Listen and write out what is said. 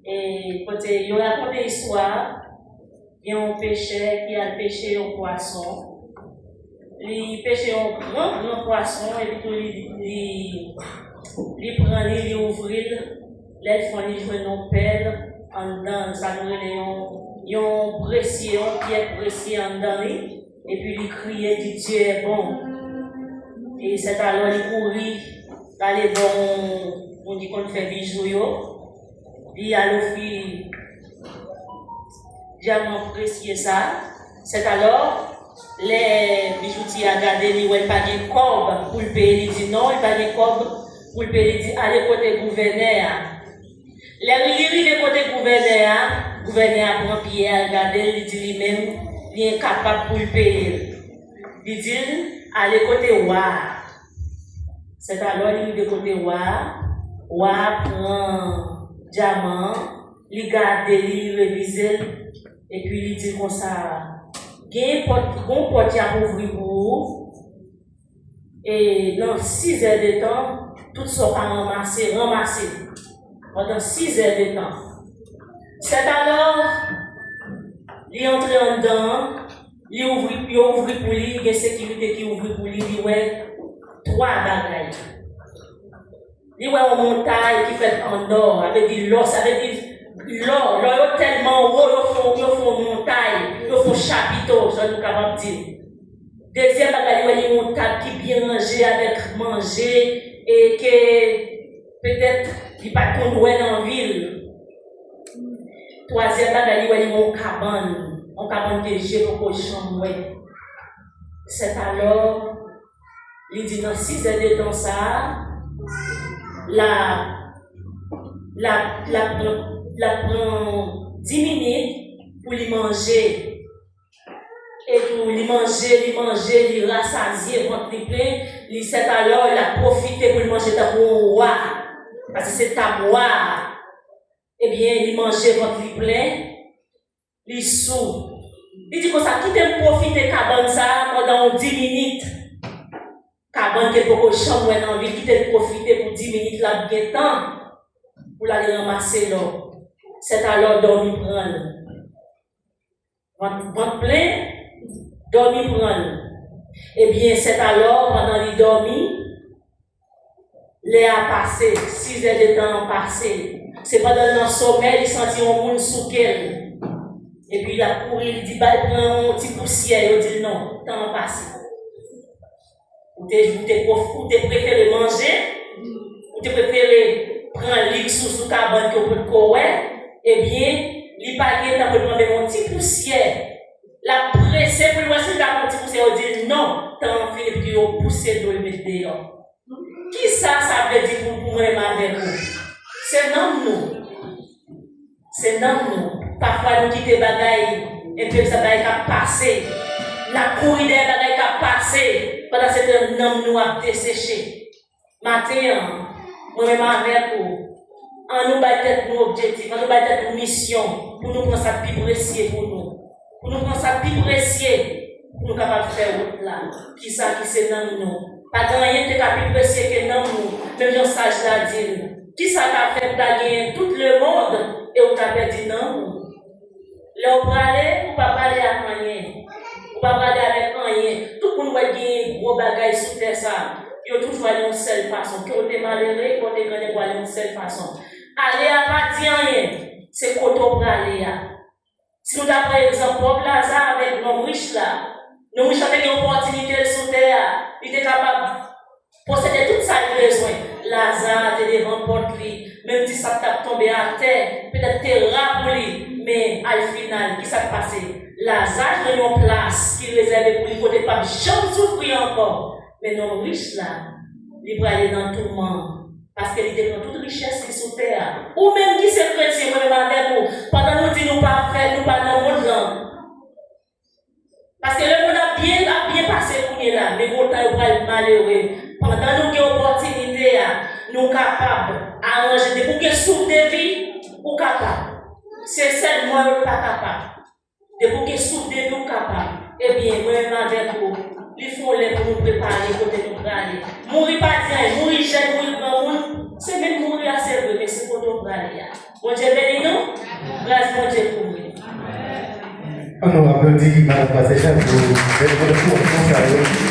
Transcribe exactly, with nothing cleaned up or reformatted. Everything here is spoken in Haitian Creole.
E kote yo rakonte istwa, gen yon pechè ki al peche yon pwason. Li peche yon gran, gran pwason, epi tou li, li, li pran li, li ouvri l. Lè l fon, li jwenn yon pèl anndan, sa nou rele yon, yon presye, yon pyè presye anndan li. Epi li kriye, di, Dieu est bon. E sètalò li kouri, l ale bò yon moun ki konn fè bijou yo. Li al ofri dyaman presye sa. Sètalò, lè bijoutye a gade, li wè l pa gen kòb pou l peye, li di non, li pa gen kòb pou l peye, li di, ale kote gouvènè a. Lè li rive kote gouvènè a, gouvènè a pran pyè a, l gade l, li di li menm, li enkapab pou l peye l. Li di l, ale kote wa a. Sètalò, li rive kote wa a, wa a pran dyaman an, li gade li, li revize l, epi li di konsa, gen pòt, gon pòt y ap ouvri pou ou, e nan sis è de tan, tout sa w ka ranmase, ranmase l pandan sis è de tan. Sètalò, li antre anndan an, li ouvri, yo ouvri pou li, gen sekirite ki ouvri pou li, li wè twa bagay. Li wè yon montay ki fèt an lò, sa vle di lò, sa vle di lò, lò yo tèlman wo, yo fè, yo fè yon montay, yo fè yon chapito, jan nou kapab di. Dezyèm bagay, li wè li yon tab ki byen ranje avèk manje e ke petèt li pa t konn wè nan vi l. Twazyèm bagay, li wè li yon kabann, yon kabann ke je poko janm wè. Sètalò, li di nan sis è de tan sa a, l ap, l ap, l ap pran, l ap pran dis minit pou li manje. Epi li manje, li manje, li rasazye, vant li plen, li sètalò, l ap pwofite pou l manje tankou yon wa. Paske se tab wa a. Ebyen, li manje, vant li plen, li sou. Li di konsa, kite m pwofite kabann sa a pandan yon dis minit. Kabann ke l poko janm wè nan vi l, kite l pwofite pou dis minit, l ap gen tan pou l ale ranmase lò. Sètalò, dòmi pran l. Vant, vant plen, dòmi pran l. Ebyen, sètalò, pandan li dòmi, lè a pase, sis è de tan an pase. Se pandan l nan somèy, li santi yon moun souke l. Epi l ap kouri, li di, ba l pran yon ti pousyè, yo di l non, tan an pase. Ou te, ou te, ou te prefere manje, ou te prefere pran liks ou sou kabann ke w potko wè, ebyen, li pa gen tan pou l pran menm yon ti pousyè. L ap prese pou l wè si l ka pran yon ti pousyè, yo di l non, tan an fini, epi yo pouse do l met deyò. Kisa sa vle di pou, pou mwen menm avèk ou? Se nanm nou. Se nanm nou. Pafwa nou kite bagay, enpe sa bagay k ap pase. N ap kouri dèyè bagay k ap pase, pandan se tan nanm nou ap deseche. Maten an, mwen menm avèk ou, ann nou bay tèt nou objektif, ann nou bay tèt nou misyon pou nou pran sa k pi presye pou nou. Pou nou pran sa k pi presye, pou nou kapab fè wout la. Kisa ki se nanm nou? Pa gen anyen ki te ka pi presye ke nanm nou, menm jan saj la di l. Kisa k ap fè pou w ta genyen tout lemonn e w ta pèdi nanm ou? Lè w prale, ou pa prale ak anyen. Ou pa prale avèk anyen. Tout moun wè genyen gwo bagay sou tè sa. Yo toujou ale yon sèl fason. Ke w te malere, ke w te grannèg, w ale yon sèl fason. Ale a pa di anyen. Se kote w prale a. Si nou ta pran egzanp pòv Laza avèk nonm rich la, nonm rich la te gen opòtinite l sou tè a, li te kapab posede tout sa l bezwen. Laza te devan pòt li, menm ti sa k t ap tonbe atè, petèt te ra pou li, men al final, kisa k pase? Laza jwenn yon plas ki rezève pou li kote l p ap janm soufri ankò. Men nonm rich la, li prale nan touman. Paske li te pran tout richès li sou tè a. Ou menm ki se kretyen, mwen menm avèk ou, pandan nou di nou pa fè, nou pa nan mond lan. Paske lemonn ap byen, ap byen pase kounye la, men gon tan yo pral malere. Pandan nou gen opòtinite a, nou kapab aranje. Depi w gen souf de vi, ou kapab. Se sèlman yo k pa kapab. Depi w gen souf de vi w kapab, ebyen, mwen menm avèk ou, li fon lè pou nou prepare kote nou prale. Mouri pa di anyen, mouri jèn, mouri granmoun, se menm mouri a se vre, men se kote w prale. pale a. Bondye beni nou. Gras Bondye kouvri. Ann nou aplodi Madanm Pastè Chan pou bèl pwomosyon sa yo.